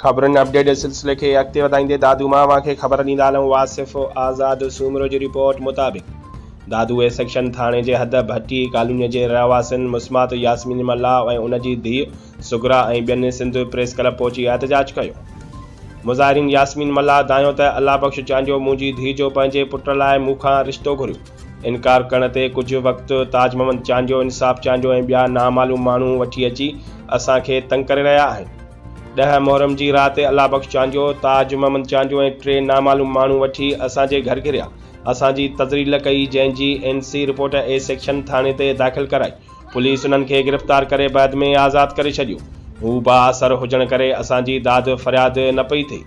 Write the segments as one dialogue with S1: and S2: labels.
S1: خبرن اپڊيٽ جي سلسلي کي اڳتي وڌائيندي دادو مان اوهان کي خبر ڏيندا هلون واصف آزاد سومرو جي رپورٽ مطابق دادو اي سيڪشن ٿاڻي جي حد ڀٽي ڪالوني جي رهواسين مسمات ياسمين ملاح ۽ ان جي ڌيء صغريٰ ۽ ٻين سنڌ پريس ڪلب پهچي احتجاج ڪيو. مظاهرين ياسمين ملاح دانهيو ته الله بخش چانڊيو منهنجي ڌيء جو پنهنجي پٽ لاء مون کان رشتو گهريو، انڪار ڪرڻ تي ڪجهه وقت تاج محمد چانڊيو، انصاف چانڊيو ۽ ٻيا نامعلوم ماڻهو وٺي اچي اسان کي تنگ ڪري رهيا آهن. ڏهه محرم جي رات الله بخش چانڊيو، تاج محمد چانڊيو ۽ ٽي نامعلوم ماڻهو وٺي اسان جي گهر گهريا، اسان جي تذليل ڪئي جنهن جي N C report A section ٿاڻي تي داخل ڪرائي. پوليس انهن کي گرفتار ڪري بعد ۾ آزاد ڪري ڇڏيو. هو بااثر هجڻ ڪري اسان جي داد فرياد نه پئي ٿئي.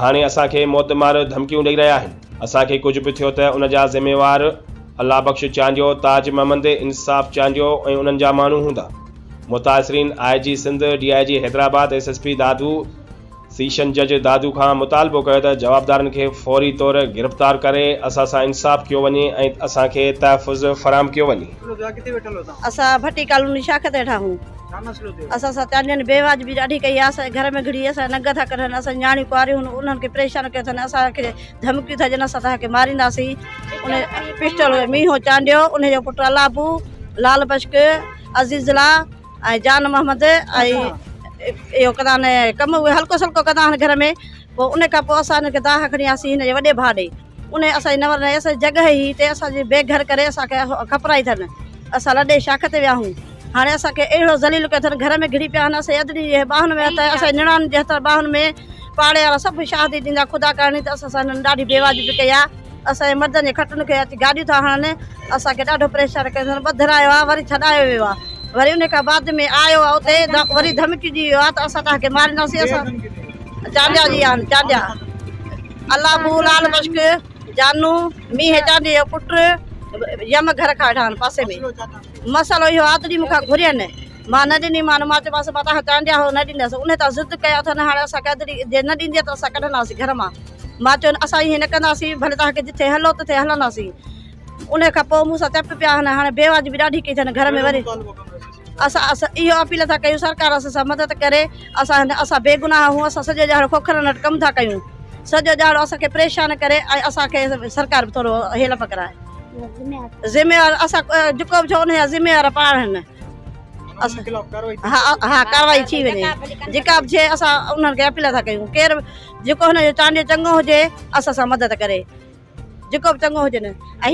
S1: هاڻي اسان کي موتمار ڌمڪيون ڏئي رهيا آهن. اسان کي ڪجهه به ٿيو ته ان جا ذميوار الله بخش چانڊيو، تاج محمد، انصاف چانڊيو ۽ انهن جا ماڻهو هوندا. متاثرين I G Sindh, D I G Hyderabad, S S P Dadu, session جج دادو کان مطالبو ڪيو ته جوابدارن کي فوري طور گرفتار ڪري اسان سان انصاف ڪيو وڃي ۽ اسان کي تحفظ فراهم ڪيو وڃي.
S2: اسان ڀٽي ڪالوني شاخ تي ويٺا هون اسان سان چانڊين بي واجبي ڏاڍي ڪئي آهي اسان جي گهر ۾ گهڙي اسان جا ننگ ٿا ڪڍن اسان جون نياڻيون ڪنواريون هن انهن کي پريشان ڪيو اٿن اسان کي ڌمڪيون ٿا ڏين اسان توهان کي مارينداسين ان پسٽل مينهون چانڊيو ان جو پٽ الله ابو لال بشڪ عزيز الله ۽ جان محمد ۽ اهو ڪندا آهن ڪم اهي هلڪو سلڪو ڪندا آهن گهر ۾ پوء ان کان پوء اسان هن کي دانهن کڻي آياسين هن جي وڏي ڀاء ڏي ان اسان جي نور نه اسان جي جڳهه هئي هتي اسان جي بي گهر ڪري اسان کي کپرائي اٿن اسان لڏي شاخ تي ويا هون هاڻي اسان کي اهڙو ذليل ڪيو اٿن گهر ۾ گهڙي پيا آهن اسان جي ادڙي جي ٻانهن ۾ هٿ اسان جي نڻان جي هٿ ٻانهن ۾ پاڙي وارا سڀ شاهدي ڏيندا خدا ڪرڻي ته اسان سان هنن ڏاڍي بي واجبي ڪئي آهي اسان جي مردن جي کٽن کي اچي گاڏيون ٿا هڻن اسان کي ڏاڍو پريشان ڪيو اٿن ٻڌرايو آهي وري ڇڏايو ويو آهي وري ان کان بعد ۾ آيو آهي اتي وري ڌمڪي ڏئي ويو آهي ته اسان توهان کي مارينداسين اسان چانڊيا جي آهن چانڊيا الله بو لال بشڪ جانو مينهن چانڊيي جو پٽ يم گهر کان ويٺا آهن پاسي ۾ مسئلو اهو آهي ته ڏينهن مون کان گهرين مان نه ڏني مان مان چيومانس مان توهان کان چانڊيا هو نه ڏيندس انهي تان ضد ڪيا اٿن هاڻي اسان کي اڌ ڏينهن جي نه ڏيندي ته اسان ڪڍنداسين گهر مان مان چيو اسان ائين نه ڪنداسين ڀلي توهان کي جٿي هلو تٿي هلنداسين انهي کان پوء مون سان چپ پيا آهن هاڻي بي واجبي ڏاڍي ڪئي اٿن گهر ۾ وري اسان اسان اهو اپيل ٿا ڪيون سرڪار اسان سان مدد ڪري اسان هن اسان بي گناهه آهيون اسان سڄو ڏهاڙو کوکرن وٽ ڪم ٿا ڪيون سڄو ڏهاڙو اسان کي پريشان ڪري ۽ اسان کي سرڪار به ٿورو هيلپ ڪرائي ذميوار اسان جيڪو به ٿيو ان جا ذميوار پاڻ آهن ها ها ڪارروائي ٿي وڃي جيڪا به ٿئي اسان انهن کي اپيل ٿا ڪيون ڪير جيڪو هن جو چانڊيو چڱو هجي اسان سان مدد ڪري جيڪو به چڱو هجن ۽